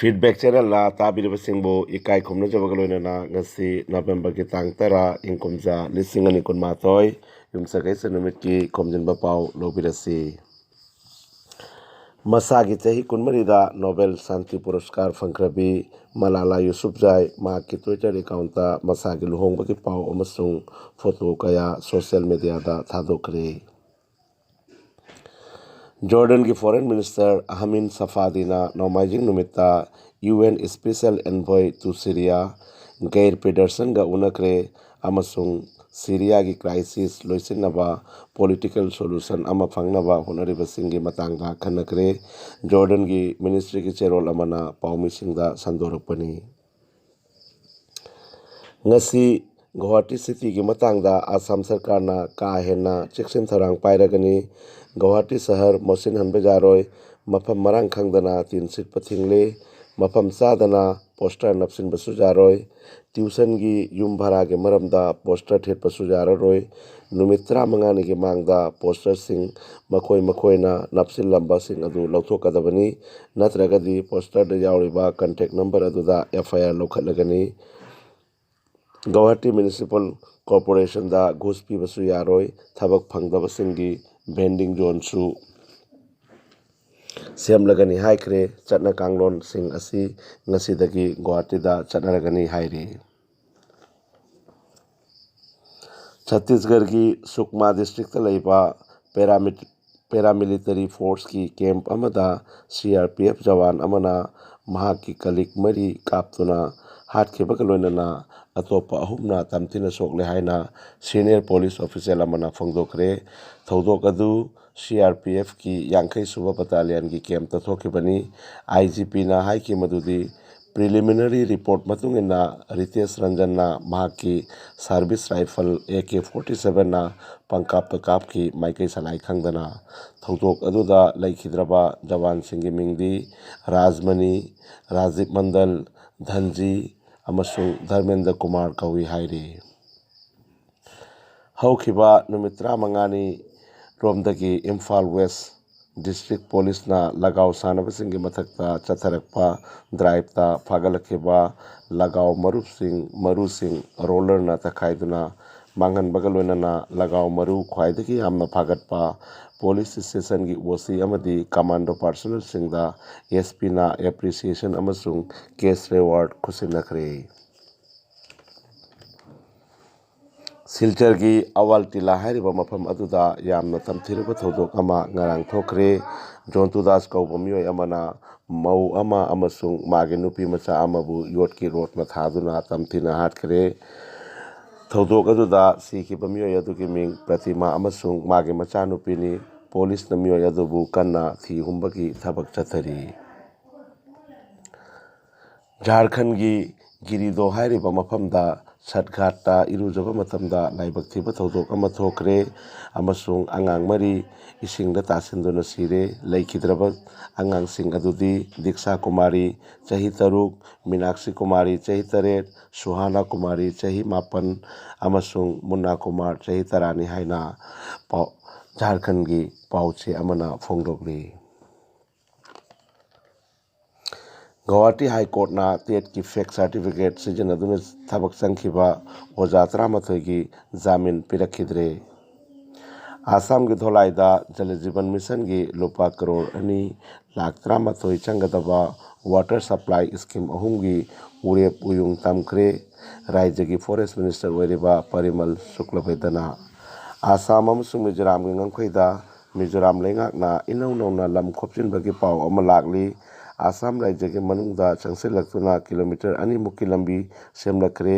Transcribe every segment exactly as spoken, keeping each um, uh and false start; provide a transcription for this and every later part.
Feedback channelꯅ ꯇꯥꯕꯤꯔꯤꯕꯁꯤꯡꯕꯨ ꯏꯀꯥꯏ ꯈꯨꯝꯅꯖꯕꯒ ꯂꯣꯏꯅꯅ ꯉꯁꯤ ꯅꯕꯦꯝꯕꯔꯒꯤ ꯇꯥꯡ ꯇꯔꯥ, ꯏꯪ ꯀꯨꯝꯖꯥ ꯂꯤꯁꯤꯡ ꯑꯅꯤ ꯀꯨꯟꯃꯥꯊꯣꯏ, ꯌꯨꯝꯁꯀꯩꯁ ꯅꯨꯃꯤꯠꯀꯤ ꯈꯣꯝꯖꯤꯟꯕ ꯄꯥꯎ ꯂꯧꯕꯤꯔꯁꯤ꯫ ꯃꯁꯥꯒꯤ ꯆꯍꯤ ꯀꯨꯟꯃꯔꯤꯗ ꯅꯣꯕꯦꯜ ꯁꯥꯟꯇꯤ ꯄꯨꯔꯁꯀꯥꯔ ꯐꯪꯈ꯭ꯔꯕꯤ ꯃꯂꯥꯂꯥ ꯌꯨꯁꯨꯞꯖꯥꯏ ꯃꯍꯥꯛꯀꯤ Twitter accountꯇ ꯃꯁꯥꯒꯤ ꯂꯨꯍꯣꯡꯕꯒꯤ ꯄꯥꯎ ꯑꯃꯁꯨꯡ photo ꯀꯌꯥ social mediaꯗ ꯊꯥꯗꯣꯛꯈ꯭ꯔꯦ꯫ ꯖꯣꯔꯗꯟꯒꯤ Foreign Minister ꯑꯍꯃꯤꯟ ꯁꯐꯥꯗꯤꯅ ꯅꯣꯡꯃꯥꯏꯖꯤꯡ ꯅꯨꯃꯤꯠꯇ UN Special Envoy to Syria ꯒꯩꯔ ꯄꯤꯗꯔꯁꯟꯒ ꯎꯅꯈ꯭ꯔꯦ ꯑꯃꯁꯨꯡ ꯁꯤꯔꯤꯌꯥꯒꯤ crisis ꯂꯣꯏꯁꯤꯟꯅꯕ political solution ꯑꯃ ꯐꯪꯅꯕ ꯍꯣꯠꯅꯔꯤꯕꯁꯤꯡꯒꯤ ꯃꯇꯥꯡꯗ ꯈꯟꯅꯈ꯭ꯔꯦ꯫ ꯖꯣꯔꯗꯟꯒꯤ ministryꯒꯤ ꯆꯦꯔꯣꯜ ꯑꯃꯅ ꯄꯥꯎꯃꯤꯁꯤꯡꯗ ꯁꯟꯗꯣꯔꯛꯄꯅꯤ꯫ ꯉꯁꯤ ꯒꯧꯍꯥꯇꯤ cityꯒꯤ ꯃꯇꯥꯡꯗ ꯑꯁꯥꯝ ꯁꯔꯀꯥꯔꯅ ꯀꯥ ꯍꯦꯟꯅ ꯆꯦꯛꯁꯤꯟ ꯊꯧꯔꯥꯡ ꯄꯥꯏꯔꯒꯅꯤ꯫ ꯒꯧꯍꯥꯇꯤ ꯁꯍꯔ ꯃꯣꯠꯁꯤꯟꯍꯟꯕ ꯌꯥꯔꯣꯏ꯫ ꯃꯐꯝ ꯃꯔꯥꯡ ꯈꯪꯗꯅ ꯇꯤꯟ ꯁꯤꯠꯄ ꯊꯤꯡꯂꯤ꯫ ꯃꯐꯝ ꯆꯥꯗꯅ poster ꯅꯞꯁꯤꯟꯕꯁꯨ ꯌꯥꯔꯣꯏ꯫ Tuitionꯒꯤ ꯌꯨꯝ ꯚꯔꯥꯒꯤ ꯃꯔꯝꯗ poster ꯊꯦꯠꯄꯁꯨ ꯌꯥꯔꯔꯣꯏ꯫ ꯅꯨꯃꯤꯠ ꯇꯔꯥꯃꯉꯥꯅꯤꯒꯤ ꯃꯥꯡꯗ posterꯁꯤꯡ ꯃꯈꯣꯏ ꯃꯈꯣꯏꯅ ꯅꯞꯁꯤꯜꯂꯝꯕꯁꯤꯡ ꯑꯗꯨ ꯂꯧꯊꯣꯛꯀꯗꯕꯅꯤ꯫ ꯅꯠꯇ꯭ꯔꯒꯗꯤ posterꯗ ꯌꯥꯎꯔꯤꯕ contact number ꯑꯗꯨꯗ FIR ꯂꯧꯈꯠꯂꯒꯅꯤ꯫ ꯒꯧꯍꯥꯇꯤ Municipal Corporationꯗ ꯘꯨꯁ ꯄꯤꯕꯁꯨ ꯌꯥꯔꯣꯏ꯫ ꯊꯕꯛ ꯐꯪꯗꯕꯁꯤꯡꯒꯤ vending zoneꯁꯨ ꯁꯦꯝꯂꯒꯅꯤ ꯍꯥꯏꯈ꯭ꯔꯦ꯫ ꯆꯠꯅ ꯀꯥꯡꯂꯣꯟꯁꯤꯡ ꯑꯁꯤ ꯉꯁꯤꯗꯒꯤ ꯒꯧꯍꯥꯇꯤꯗ ꯆꯠꯅꯔꯒꯅꯤ ꯍꯥꯏꯔꯤ꯫ ꯆꯠꯇꯤꯁꯒꯔꯒꯤ ꯁꯨꯛꯃꯥ districtꯇ ꯂꯩꯕ paramit-, paramilitary forceꯀꯤ camp ꯑꯃꯗ CRPF ꯖꯋꯥꯟ ꯑꯃꯅ ꯃꯍꯥꯛꯀꯤ colleague ꯃꯔꯤ ꯀꯥꯞꯇꯨꯅ ꯍꯥꯠꯈꯤꯕꯒ ꯂꯣꯏꯅꯅ ꯑꯇꯣꯞꯄ ꯑꯍꯨꯝꯅ ꯇꯝꯊꯤꯅ ꯁꯣꯛꯂꯦ ꯍꯥꯏꯅ senior police official ꯑꯃꯅ ꯐꯣꯡꯗꯣꯛꯈ꯭ꯔꯦ꯫ ꯊꯧꯗꯣꯛ ꯑꯗꯨ CRPFꯀꯤ ꯌꯥꯡꯈꯩ ꯁꯨꯕ battalionꯒꯤ campꯇ ꯊꯣꯛꯈꯤꯕꯅꯤ꯫ IGPꯅ ꯍꯥꯏꯈꯤ ꯃꯗꯨꯗꯤ preliminary report ꯃꯇꯨꯡ ꯏꯟꯅ ꯔꯤꯇꯦꯁ ꯔꯟꯖꯟꯅ ꯃꯍꯥꯛꯀꯤ service rifle AK forty sevenꯅ ꯄꯪꯀꯥꯞꯇ ꯀꯥꯞꯈꯤ, ꯃꯥꯏꯀꯩ ꯁꯂꯥꯏ ꯈꯪꯗꯅ꯫ ꯊꯧꯗꯣꯛ ꯑꯗꯨꯗ ꯂꯩꯈꯤꯗ꯭ꯔꯕ ꯖꯋꯥꯟꯁꯤꯡꯒꯤ ꯃꯤꯡꯗꯤ ꯔꯥꯖꯃꯅꯤ, ꯔꯥꯖꯤꯕ ꯃꯟꯗꯜ, ꯙꯟꯖꯤ ꯑꯃꯁꯨꯡ ꯙꯔꯃꯦꯟꯗ꯭ꯔ ꯀꯨꯃꯥꯔ ꯀꯧꯏ ꯍꯥꯏꯔꯤ꯫ ꯍꯧꯈꯤꯕ ꯅꯨꯃꯤꯠ ꯇꯔꯥꯃꯉꯥꯅꯤ ꯔꯣꯝꯗꯒꯤ ꯏꯝꯐꯥꯜ West ꯗꯤꯁꯇ꯭ꯔꯤꯛ ꯄꯨꯂꯤꯁꯅ ꯂꯒꯥꯎ ꯁꯥꯟꯅꯕꯁꯤꯡꯒꯤ ꯃꯊꯛꯇ ꯆꯠꯊꯔꯛꯄ ꯗ꯭ꯔꯥꯏꯚꯇ ꯐꯥꯒꯠꯂꯛꯈꯤꯕ ꯂꯒꯥꯎ ꯃꯔꯨꯞꯁꯤꯡ, ꯃꯔꯨꯁꯤꯡ ꯔꯣꯂꯔꯅ ꯇꯛꯈꯥꯏꯗꯨꯅ ꯃꯥꯡꯍꯟꯕꯒ ꯂꯣꯏꯅꯅ ꯂꯒꯥꯎ ꯃꯔꯨ ꯈ꯭ꯋꯥꯏꯗꯒꯤ ꯌꯥꯝꯅ ꯐꯥꯒꯠꯄ ꯄꯨꯂꯤꯁ ꯁ꯭ꯇꯦꯁꯟꯒꯤ ꯑꯣ ꯁꯤ ꯑꯃꯗꯤ ꯀꯃꯥꯟꯗꯣ ꯄꯥꯔꯁꯣꯅꯦꯜꯁꯤꯡꯗ ꯑꯦꯁ ꯄꯤꯅ ꯑꯦꯄ꯭ꯔꯤꯁꯤꯌꯦꯁꯟ ꯑꯃꯁꯨꯡ ꯀꯦꯁ ꯔꯤꯋꯥꯔꯗ ꯈꯨꯠꯁꯤꯟꯅꯈ꯭ꯔꯦ꯫ ꯁꯤꯜꯆꯔꯒꯤ ꯑꯋꯥꯜ ꯇꯤꯂꯥ ꯍꯥꯏꯔꯤꯕ ꯃꯐꯝ ꯑꯗꯨꯗ ꯌꯥꯝꯅ ꯇꯝꯊꯤꯔꯕ ꯊꯧꯗꯣꯛ ꯑꯃ ꯉꯔꯥꯡ ꯊꯣꯛꯈ꯭ꯔꯦ꯫ ꯖꯣꯟꯇꯨ ꯗꯥꯁ ꯀꯧꯕ ꯃꯤꯑꯣꯏ ꯑꯃꯅ ꯃꯧ ꯑꯃ ꯑꯃꯁꯨꯡ ꯃꯥꯒꯤ ꯅꯨꯄꯤ ꯃꯆꯥ ꯑꯃꯕꯨ ꯌꯣꯠꯀꯤ ꯔꯣꯗꯅ ꯊꯥꯗꯨꯅ ꯇꯝꯊꯤꯅ ꯍꯥꯠꯈ꯭ꯔꯦ꯫ ꯊꯧꯗꯣꯛ ꯑꯗꯨꯗ ꯁꯤꯈꯤꯕ ꯃꯤꯑꯣꯏ ꯑꯗꯨꯒꯤ ꯃꯤꯡ ꯄ꯭ꯔꯇꯤꯃꯥ ꯑꯃꯁꯨꯡ ꯃꯥꯒꯤ ꯃꯆꯥꯅꯨꯄꯤꯅꯤ꯫ ꯄꯨꯂꯤꯁꯅ ꯃꯤꯑꯣꯏ ꯑꯗꯨꯕꯨ ꯀꯟꯅ ꯊꯤ ꯍꯨꯝꯕꯒꯤ ꯊꯕꯛ ꯆꯠꯊꯔꯤ꯫ ꯖꯥꯔꯈꯟꯒꯤ ꯒꯤꯔꯤꯗꯣ ꯍꯥꯏꯔꯤꯕ ꯃꯐꯝꯗ ꯁꯠꯒꯥꯠꯇ ꯏꯔꯨꯖꯕ ꯃꯇꯝꯗ ꯂꯥꯏꯕꯛ ꯊꯤꯕ ꯊꯧꯗꯣꯛ ꯑꯃ ꯊꯣꯛꯈ꯭ꯔꯦ ꯑꯃꯁꯨꯡ ꯑꯉꯥꯡ ꯃꯔꯤ ꯏꯁꯤꯡꯗ ꯇꯥꯁꯤꯟꯗꯨꯅ ꯁꯤꯔꯦ꯫ ꯂꯩꯈꯤꯗ꯭ꯔꯕ ꯑꯉꯥꯡꯁꯤꯡ ꯑꯗꯨꯗꯤ ꯗꯤꯛꯁꯥ ꯀꯨꯃꯥꯔꯤ, ꯆꯍꯤ ꯇꯔꯨꯛ, ꯃꯤꯅꯥꯛꯁꯤ ꯀꯨꯃꯥꯔꯤ, ꯆꯍꯤ ꯇꯔꯦꯠ, ꯁꯨꯍꯥꯅꯥ ꯀꯨꯃꯥꯔꯤ, ꯆꯍꯤ ꯃꯥꯄꯟ, ꯑꯃꯁꯨꯡ ꯃꯨꯟꯅꯥ ꯀꯨꯃꯥꯔ, ꯆꯍꯤ ꯇꯔꯥꯅꯤ ꯍꯥꯏꯅ ꯄꯥꯎ, ꯖꯥꯔꯈꯟꯒꯤ ꯄꯥꯎꯆꯦ ꯑꯃꯅ ꯐꯣꯡꯗꯣꯛꯂꯤ꯫ ꯒꯧꯍꯥꯇꯤ ꯍꯥꯏ ꯀꯣꯔꯠꯅ ꯇꯦꯠꯀꯤ ꯐꯦꯛ ꯁꯥꯔꯇꯤꯐꯤꯀꯦꯠ ꯁꯤꯖꯤꯟꯅꯗꯨꯅ ꯊꯕꯛ ꯆꯪꯈꯤꯕ ꯑꯣꯖꯥ ꯇꯔꯥꯃꯥꯊꯣꯏꯒꯤ ꯖꯥꯃꯤꯟ ꯄꯤꯔꯛꯈꯤꯗ꯭ꯔꯦ꯫ ꯑꯁꯥꯝꯒꯤ ꯙꯣꯂꯥꯏꯗ ꯖꯜ ꯖꯤꯕꯟ ꯃꯤꯁꯟꯒꯤ ꯂꯨꯄꯥ ꯀꯔꯣꯔ ꯑꯅꯤ ꯂꯥꯈ ꯇꯔꯥꯃꯥꯊꯣꯏ ꯆꯪꯒꯗꯕ ꯋꯥꯇꯔ ꯁꯄ꯭ꯂꯥꯏ ꯁ꯭ꯀꯤꯝ ꯑꯍꯨꯝꯒꯤ ꯎꯔꯦꯞ ꯎꯌꯨꯡ ꯇꯝꯈ꯭ꯔꯦ꯫ ꯔꯥꯖ꯭ꯌꯒꯤ ꯐꯣꯔꯦꯁ ꯃꯤꯅꯤꯁꯇꯔ ꯑꯣꯏꯔꯤꯕ ꯄꯔꯤꯃꯜ ꯁꯨꯀ꯭ꯂꯕꯦꯗꯅ꯫ ꯑꯁꯥꯝ ꯑꯃꯁꯨꯡ ꯃꯤꯖꯣꯔꯥꯝꯒꯤ ꯉꯝꯈꯩꯗ ꯃꯤꯖꯣꯔꯥꯝ ꯂꯩꯉꯥꯛꯅ ꯏꯅꯧ ꯅꯧꯅ ꯂꯝ ꯈꯣꯞꯆꯤꯟꯕꯒꯤ ꯄꯥꯎ ꯑꯃ ꯂꯥꯛꯂꯤ꯫ ꯑꯁꯥꯝ ꯔꯥꯖ꯭ꯌꯒꯤ ꯃꯅꯨꯡꯗ ꯆꯪꯁꯤꯜꯂꯛꯇꯨꯅ ꯀꯤꯂꯣꯃꯤꯇꯔ ꯑꯅꯤꯃꯨꯛꯀꯤ ꯂꯝꯕꯤ ꯁꯦꯝꯂꯛꯈ꯭ꯔꯦ꯫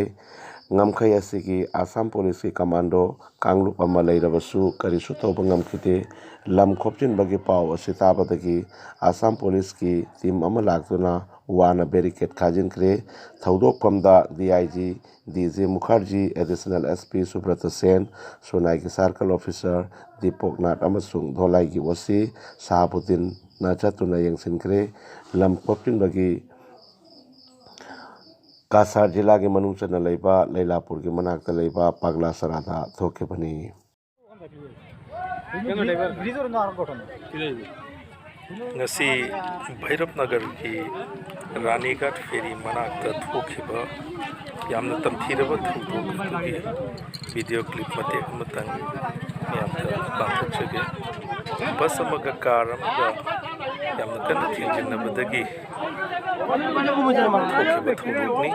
ꯉꯝꯈꯩ ꯑꯁꯤꯒꯤ ꯑꯁꯥꯝ ꯄꯨꯂꯤꯁꯀꯤ ꯀꯃꯥꯟꯗꯣ ꯀꯥꯡꯂꯨꯞ ꯑꯃ ꯂꯩꯔꯕꯁꯨ ꯀꯔꯤꯁꯨ ꯇꯧꯕ ꯉꯝꯈꯤꯗꯦ꯫ ꯂꯝ ꯈꯣꯞꯆꯤꯟꯕꯒꯤ ꯄꯥꯎ ꯑꯁꯤ ꯇꯥꯕꯗꯒꯤ ꯑꯁꯥꯝ ꯄꯨꯂꯤꯁꯀꯤ ꯇꯤꯝ ꯑꯃ ꯂꯥꯛꯇꯨꯅ ꯋꯥꯅ ꯕꯦꯔꯤꯀꯦꯠ ꯈꯥꯖꯤꯟꯈ꯭ꯔꯦ꯫ ꯊꯧꯗꯣꯛꯐꯝꯗ D I G D J Mukherjee, additional S P Subrata Sen, ꯁꯣꯅꯥꯏꯒꯤ ꯁꯥꯔꯀꯜ ꯑꯣꯐꯤꯁꯥꯔ ꯗꯤꯄꯣꯛꯅꯥꯊ ꯑꯃꯁꯨꯡ ꯙꯣꯂꯥꯏꯒꯤ ꯑꯣ ꯁꯤ ꯁꯍꯥꯕꯨꯗꯤꯟꯅ ꯆꯠꯇꯨꯅ ꯌꯦꯡꯁꯤꯟꯈ꯭ꯔꯦ꯫ ꯂꯝ ꯈꯣꯞꯆꯤꯟꯕꯒꯤ ꯀꯥꯁꯥꯔ ꯖꯤꯂꯥꯒꯤ ꯃꯅꯨꯡ ꯆꯟꯅ ꯂꯩꯕ ꯂꯩꯂꯥꯄꯨꯔꯒꯤ ꯃꯅꯥꯛꯇ ꯂꯩꯕ ꯄꯥꯒꯂꯥ ꯁꯔꯥꯗ ꯊꯣꯛꯈꯤꯕꯅꯤ꯫ ꯕ꯭ꯔꯤꯖ ꯑꯣꯏꯅ ꯉꯥꯛ ꯀꯣꯊꯣꯛꯑꯣ꯫ ꯉꯁꯤ ꯚꯩꯔꯞ ꯅꯒꯔꯒꯤ ꯔꯥꯅꯤꯒꯥꯠ ꯐꯦꯔꯤ ꯃꯅꯥꯛꯇ ꯊꯣꯛꯈꯤꯕ ꯌꯥꯝꯅ ꯇꯝꯊꯤꯔꯕ ꯊꯧꯗꯣꯛ ꯑꯗꯨꯒꯤ ꯚꯤꯗꯤꯑꯣ ꯀ꯭ꯂꯤꯞ ꯃꯇꯦꯛ ꯑꯃꯇꯪ ꯃꯌꯥꯝꯗ ꯄꯥꯡꯊꯣꯛꯆꯒꯦ꯫ ꯕꯁ ꯑꯃꯒ ꯀꯥꯔ ꯑꯃꯒ ꯌꯥꯝꯅ ꯀꯟꯅ ꯊꯦꯡꯖꯤꯟꯅꯕꯗꯒꯤ ꯊꯣꯛꯈꯤꯕ ꯊꯧꯗꯣꯛꯅꯤ꯫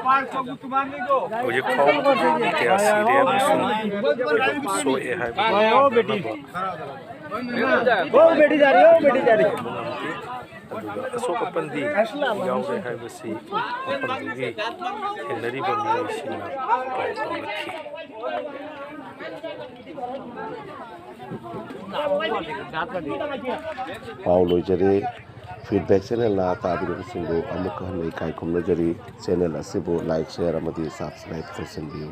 ꯍꯧꯖꯤꯛ ꯐꯥꯎꯕꯗ ꯃꯤ ꯀꯌꯥ ꯁꯤꯔꯦ ꯑꯃꯁꯨꯡ ꯁꯣꯛꯑꯦ ꯍꯥꯏꯕꯗꯨ ꯈꯪꯅꯕ ꯉꯝꯗꯦ꯫ ꯑꯗꯨꯒ ꯑꯁꯣꯛ ꯑꯄꯟꯗꯤ ꯌꯥꯎꯔꯦ ꯍꯥꯏꯕꯁꯤ ꯃꯐꯝꯗꯨꯒꯤ ꯊꯦꯡꯅꯔꯤꯕ ꯃꯤꯑꯣꯏꯁꯤꯡꯅ ꯄꯥꯎ ꯇꯝꯂꯛꯈꯤ꯫ ꯄꯥꯎ ꯂꯣꯏꯖꯔꯦ꯫ Feedback channel ꯅ ꯇꯥꯕꯤꯔꯤꯕꯁꯤꯡꯕꯨ ꯑꯃꯨꯛꯀ ꯍꯟꯅ ꯏꯀꯥꯏ ꯈꯨꯝꯅꯖꯔꯤ꯫ Channel ꯑꯁꯤꯕꯨ like, share ꯑꯃꯗꯤ subscribe ꯇꯧꯁꯤꯟꯕꯤꯌꯨ꯫